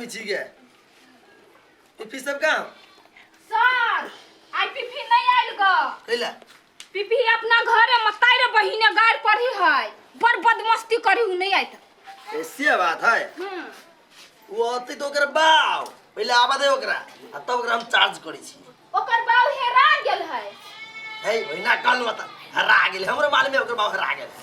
आदमी छी गे पिपी सब कहाँ सर I Pipi नहीं आयल ग कैला पिपी अपना घरे में तारे बहिने गाड़ पड़ी है बड़ बदमस्ती करी उ नहीं आयत ऐसे बात है हम्म वो अतै तऽ ओकर बाव पहिले आबऽ दे ओकरा आ तब ओकरा हम चार्ज करै छी ओकर बाप हेरा गेल है हे ओहिना कहलहुँ तऽ हरा गेल हमरो मालूम है ओकर बाव हरा गेल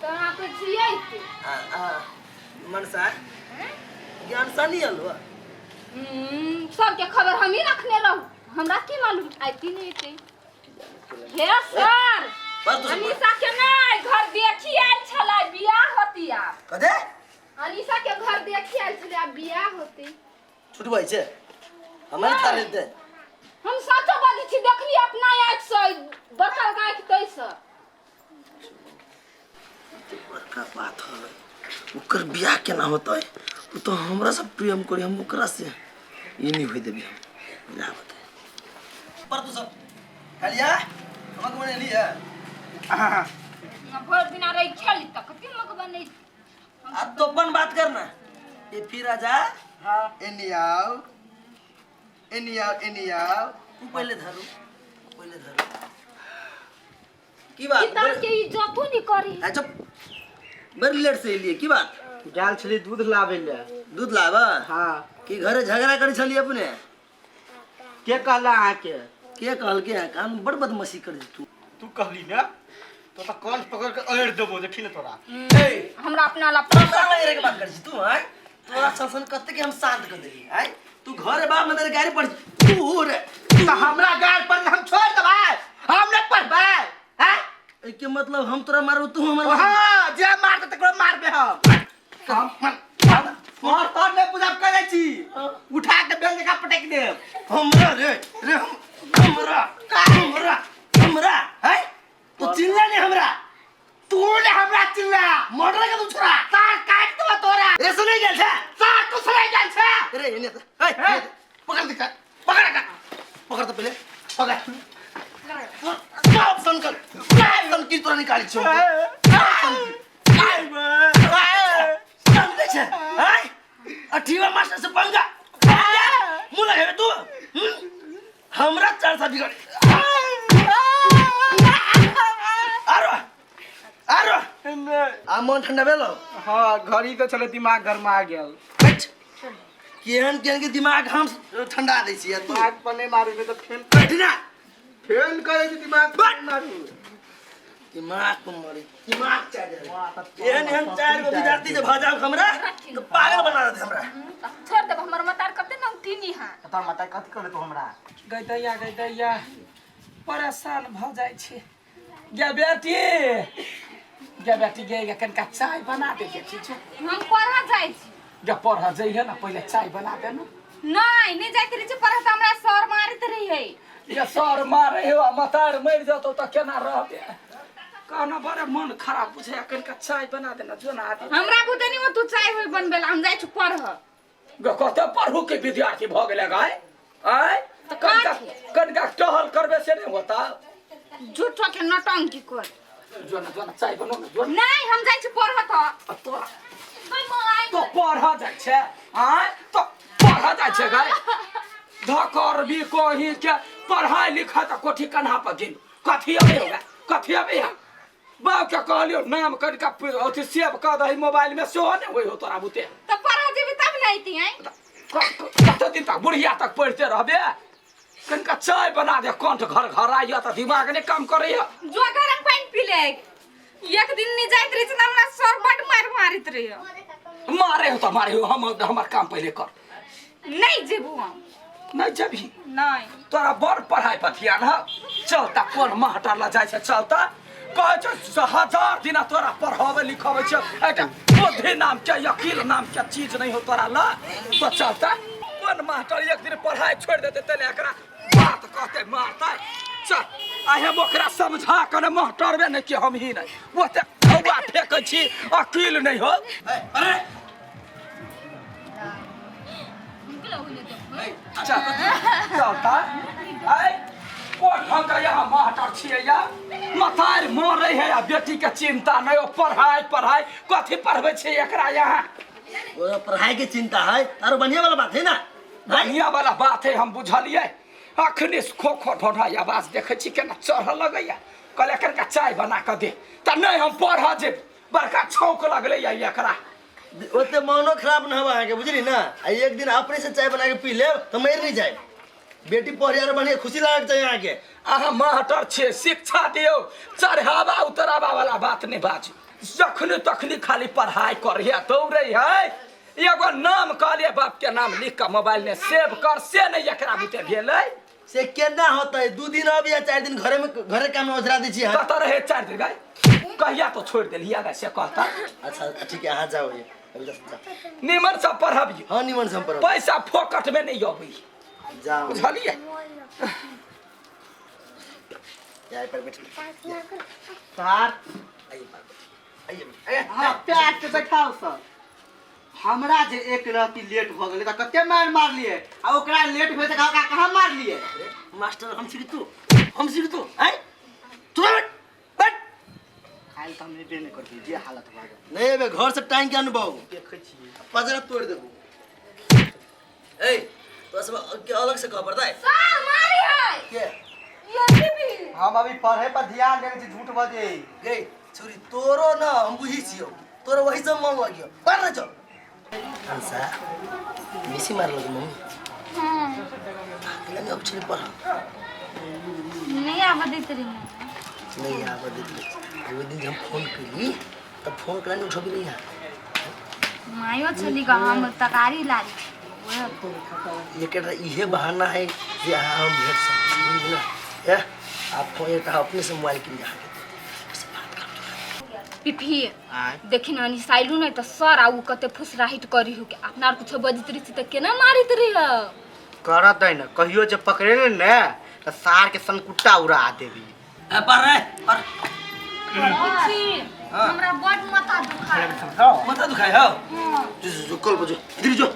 तऽ अहाँके जियै के आ, आ, मनसा ज्ञान सा नहीं आलो सबके खबर हम ही रखने रहू हमरा की मालूम आयती नहीं एते हे सर पर तू अनीसा के नहीं घर देखी आयल छलै बियाह होती आब कदे अनीसा के घर देखी आयल छलै आब बियाह होती छुटबै छै हमरा थार लेते हम सचो बाजै छी देखली अपना आँखि से बड़का बड़का आँखि तै से बड़का बात है ओकर बियाह केना होतै ओ तो हमरा से प्रेम करी हम ओकरा से ई नहीं होई देबी हम जा बते पर तू सब खालिया हमक बनेली है भरि दिना रहि खेली तऽ कते मक बनै आ तो अपन बात करना ये फिर आजा हाँ एनी आओ एनी आओ एनी आओ तू पहले धरू पहले धरू की बात किताब के इज्जतो नहीं करी अच्छा बड़ी लेट से एलिए की बात गेल छली दूध लाबै लए दूध लाब हाँ की घरे झगड़ा करी छली अपने के कहला अहाँके के कहलके है कान बड़ बदमाशी कर तू तू कहली ने तो तो कान पकड़ के अड़ि देबो देखी ने तोरा ए हमरा अपना ला हमरा लगे के बात कर छी तू हैं तोरा सन कते के हम शांत कर देली हैं तू घरे बाप मंदिर गाड़ी पर तू रे तऽ हमरा गाड़ पर हम छोड़ देबै हम नहि पढ़बै हैं के मतलब हम तोरा मारू तू हमरा हाँ जे मारतै तकरो मारबै हम हम तोहर तोहर नहि पूजा करै छी उठा के बेल जकाँ पटकि देब हमरा रे रे हमरा हमरा हमरा हैं तू चिल्ला नहीं हमरा तू ने हमरा चिल्ला मर्डर के तू छोरा तार काटि देबो तोरा रे सुनै गेल छे तार तू सुनै गेल छे रे एने त हे पकड़ दे पकड़ का पकड़ तो पहले पकड़ सब संकल सब की तोरा निकाली छौ संकल छे हैं अठीवा मास्टर से पंगा मुंह लगे तू हमरा चार सा बिगड़ आरो आरो आ मन ठंडा भेलो हाँ घड़ी तऽ छलै दिमाग गरमा गेल केहन केहन के दिमाग हम ठंडा दै छियै तू दिमाग पर नहि मारू तऽ फेन बैठ ना फेन करै छै दिमाग पर मारू दिमाग पर मारी दिमाग चाहे एहन एहन चार गो विद्यार्थी जे भऽ जाओ हमरा तो पागल बना देत हमरा छोड़ देब हमर मतार कते नमकीनी है तोहर माता कथी कहले तू हमरा गै दैया गै दैया परेशान भऽ जाइ छी गे बेटी गे बेटी गे गे कनिका चाय बना दे गे ठीक छै हम पढ़ऽ जाइ छी गे पढ़ऽ जइहे ने पहिले चाय बना दे ने नहीं नहीं जाइत रही छी पढ़ऽ तऽ हमरा सर मारैत रही गे सर मारे हो आ मतार मरि जतौ तऽ केना रहबे कहना बड़े मन खराब बुझाइया कनिका चाय बना देना जो ना आदि हमरा बुते नहीं तू चाय होय बनबे ला हम जाइ छी पढ़ऽ गे कते पढ़ू के विद्यार्थी भऽ गेलै गाय आय तऽ कनिका काथी? कनिका टहल करबे से नहि होता झूठो के नौटंकी कर जो ना जो ना चाय बनो ना जो ना नहीं हम जाइ छी पढ़ऽ तऽ आ तोरा गै माय तो पढ़ जाइ छै आय तो पढ़ जाइ छै गाय धकर भी कही के पढ़ाई लिखाई तऽ कोठी कन्हा पर गेल कथी अबै होगा कथी अबै है बाप के कहलियो नाम कनिका अथी सेव कऽ दही मोबाइल में सेहो नहि होइ हो तोरा बुते तऽ पढ़ऽ जेबी तब ने अइती आँय कते दिन तक बुढ़िया तक पढ़ते रहबे कनिका चाय बना दे कंठ घर घर आइया तऽ दिमाग नहि काम करैया जो गरम पानि पी ले एक दिन नहीं जाइत रही तऽ हमरा सर बड मार मारैत रही मारे हो तऽ मारे हो हम हमर काम पहिले कर नहीं जेबू हम नहि जेबही नहीं तोरा बड़ पढ़ाई पर ध्यान है चलता कोन मास्टर ला जाइ छै चलता कहै छै से हजार दिना तोरा पढ़ाबै लिखाबै छै एकटा बुद्धि नाम के अकील नाम के चीज नहीं हो तोरा ला तो चलता कोन मास्टर एक दिन पढ़ाई छोड़ देते तले एकरा बात कहते मारते चल आइ हम ओकरा समझा के ने मास्टरबे नहि कि हम ही नहि ओते हौआ फेकै छी अकील नहि हो अरे चल चलता आइ कोन ढंग के यहाँ मास्टर छियै या मतार मरै है आ बेटी के चिंता नहि ओ पढ़ाई पढ़ाई कथी पढ़बै छै एकरा यहाँ वो पढ़ाई के चिंता है तारो बढ़िया वाला बात है ना। बढ़िया वाला बात है हम बुझलिए। अखने खो खो ढोढा आवाज देखै छी केना चढ़ लगैया। कहले एकर चाय बना कऽ दे तऽ नहि हम पढ़ऽ जेब। बड़का छौक लगलै या एकरा। ओते मनो खराब न हवा अहाँके बुझली ना। आ एक दिन अपने से चाय बना के पी लेब तऽ मरि नहीं जाए। बेटी पढ़े आर बढ़िया खुशी लागक चाही अहाँके। अहाँ मास्टर छियै शिक्षा दियौ चढ़ावा उतरावा वाला बात नहि बाजू। जखने तखने खाली पढ़ाई करिए दौड़े है। एगो नाम कहलिए बाप के नाम लिख के मोबाइल में सेव कर से नहीं एकरा बुते भेलै। से केना होतै 2 दिन अब या 4 दिन घरे में घरे काम में ओझरा दै छी अहाँ। कतऽ रहे 4 दिन गाय कहिया तो छोड़ देलियै गाय से कहता। अच्छा ठीक है अहाँ जाओ ये अभी जाओ। निमन से पढ़बियौ। हाँ निमन से हम पढ़ब। पैसा फोकट में नहीं अबै। जाओ बुझलियै। यहाँ पर बैठ। सर आइए पर आइए। हाँ प्यार से बैठाओ सर। हमरा जे एक राति लेट भ गेलै त कते मार मारलिए आ ओकरा लेट भेल त ओकरा कहाँ मारलिए। मास्टर हम सीख तू हम सीख तू आइ तू बैठ बैठ। काल्हि त हम एबे नहि करबै जे हालत भऽ गेल। नहीं एबे घर से टांग के अनबौ देखै छियै पजरा तोड़ देबो। ए तो सब के अलग से कह पड़ता है। सर मारी है के ये बीबी। हम अभी पढ़े पर ध्यान देने छी झूठ बजे। गई छुरी तोरो ना हम बुझी छियो तोरो वही सब मन लगियो पढ़ न चल। अंसा बेसी मार लगे मम्मी। हां लगे अब चल पढ़। नहीं आवा देत रही नहीं आवा देत रही। वो दिन हम फोन करी तब फोन करने उठबी नहीं है। मायो छली का हम तकारी लाली ये इहे बहाना है जे अहाँ हम भेट सकी बुझली ना। ए आप फोन एक अपने से मोबाइल किन जा से बात कर। पिफी देखी ना निसाइलू नहीं तो सर आ उ कते फुसराहिट करी हो के अपना आर कुछो बजत रही त केना मारित रही हो। करत है ना कहियो जे पकड़े ने ने त सार के संकुट्टा उड़ा देबी। ए पर रे पर हमरा बड माथा दुखाय। माथा दुखाय हो। हां जो जो कल बजो इधर जो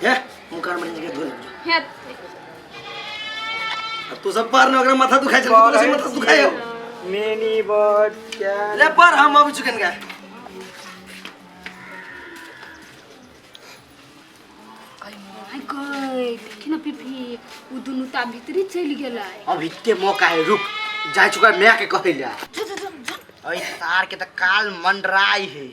हे मुकार मरी के धो ले हे तू सब पर न ओकरा माथा दुखाय छल तोरा से माथा दुखाय हो। मेनी बर्ड क्या ले पर हम अभी चुकन गए। गई देखी ना पिफी उ दुनू ता भीतरी चलि गेलै। अब इते मौका है रुक जाय चुका मैं के कहैला। अई सार के त काल मंडराई है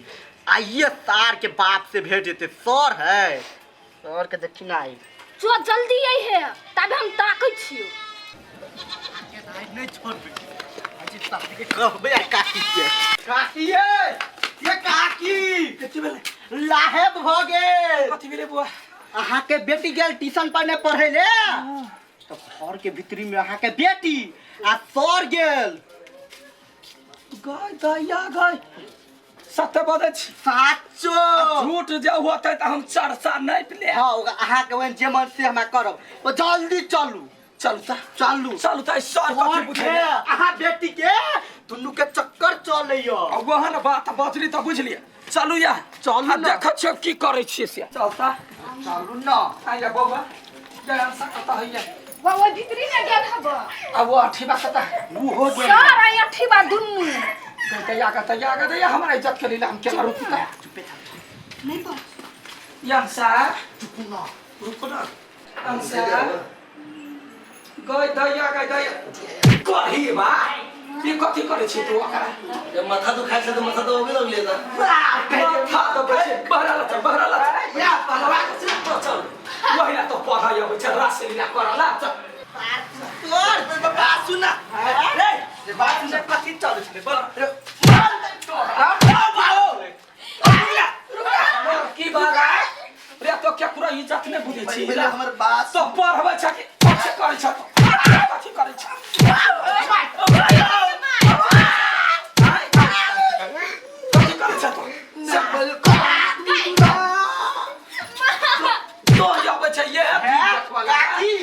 आइए सार के बाप से भेट जेते सर है सर के देखी ना आई। जो जल्दी आई है तब हम ताकै छियो। नहीं छोड़बे अजी सार के कहबे आ काकी के काकी ये काकी कथी भेलै लाहेब भ गेल। कथी भेलै बुआ? अहाँ के बेटी गेल ट्यूशन पर ने पढ़े ले तो घर के भीतरी में अहाँ के बेटी आ सर गेल। गाय दैया गाय सत्य बजै छी साचो झूठ जे होतै तऽ हम चर्चा नहि ले। हाँ अहाँ के ओहन जे मन से हमरा करब ओ जल्दी चलू चलू त चलू चलू त सर कथी बुझै अहाँ बेटी के दुनू के चक्कर चलैयो। ओहन बात बजली तऽ बुझलियै। चलू या चलू ना। देखै छियै की करै छियै से। चलता चलू ना। आइया बौआ जय अंसा कतऽ हैया? वो वो भीतरी में गेल हब। आ वो अठीबा कतऽ? उ हो गेल सर I अठीबा दुनू। तैया का तैया का दैया हमरा इज्जत के लेल हम केना रुकू त? चुपे था नहीं पर अंसा चुप ना रुको ना अंसा गई दैया गई दैया कही बा ई कथी करै छी तू ओकरा? जब माथा दुखाय छै त माथा तो होबे लगले त माथा तो बहरा लच बहरा लच या पहलवा के चल चल वही तो पढ़ाई अबै छै रास लीला करला चल। तोर बात सुन ना रे जे बात से कथी चलै छलै बोल की बात रे तो क्या पूरा इज्जत नहीं बुझै छी पहिले हमर बात तो पढ़बै छ कि कथी करै छ तू? कथी करै छ? कथी करै छ तू? से पहिले तो अबै छै ये काकी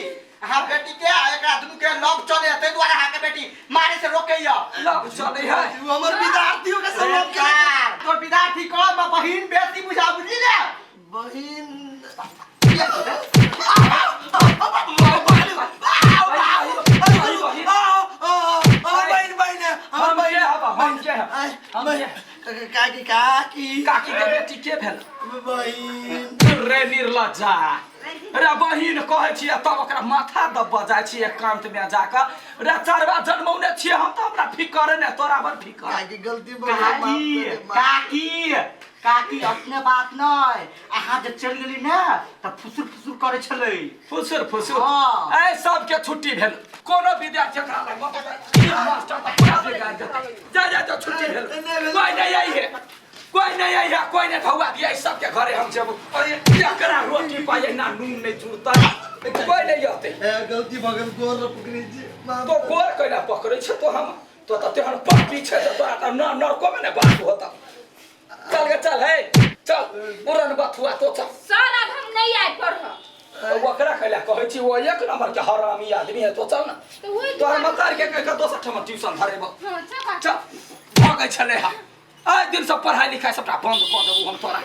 अहाँ बेटी के आ एकरा दुनू के लव चले ताहि दुआरे अहाँ के बेटी मारे से रोकैया। लव चलै है तू हमर विद्यार्थियों के सब लव के तोर विद्यार्थी कम आ बहिन बेसी बुझा बुझली ने बहिन काकी काकी काकी के बेटी के भेल बहिन रे निर्लज्जा रे बहिन कहै छियै तब ओकरा माथा दबऽ जाइ छियै एकांत में जाकऽ रे चरवा जन्मौने छियै हम तऽ हमरा फिकर ने तोरा बड़ फिकर काकी गलती भऽ गेल, माफ काकी कर दे, माफ। काकी काकी अपने बात नहि अहाँ जे चलि गेली ने तऽ फुसुर फुसुर करै छलै फुसुर फुसुर हाँ। ऐ सबके छुट्टी भेल कोनो विद्यार्थी एकरा लग मास्टर तऽ पूरा बिगाड़ देतै जा जा जा छुट्टी भेल कोइ नहि आई है कोइ नहि आई है कोइ नहि भौआ दिया सबके घरे हम जेबो अरे एकरा रोटी पाइ ना नून नहि जुड़तै कोइ नहि अतै ए, गलती भऽ गेल गोर ल पकड़ै छी माफ तो गोर कैला पकड़ै छै तो हम तो तऽ तेहन पापी छै तऽ तोरा तऽ न नरकोमे ने बात होता चल गे चल हे चल उड़न बथुआ तो चल सर अब हम नहीं आए पढ़ तो ओकरा कैला कहै छी ओ एक नंबर के हरामी आदमी है तो चल ना तो वही तोहर मतार के कह के दोसर ठाम ट्यूशन धरेबो हाँ चल चल भगै छलै हा आइ दिन से पढ़ाई लिखाई सबटा बंद कऽ देबू हम तोरा।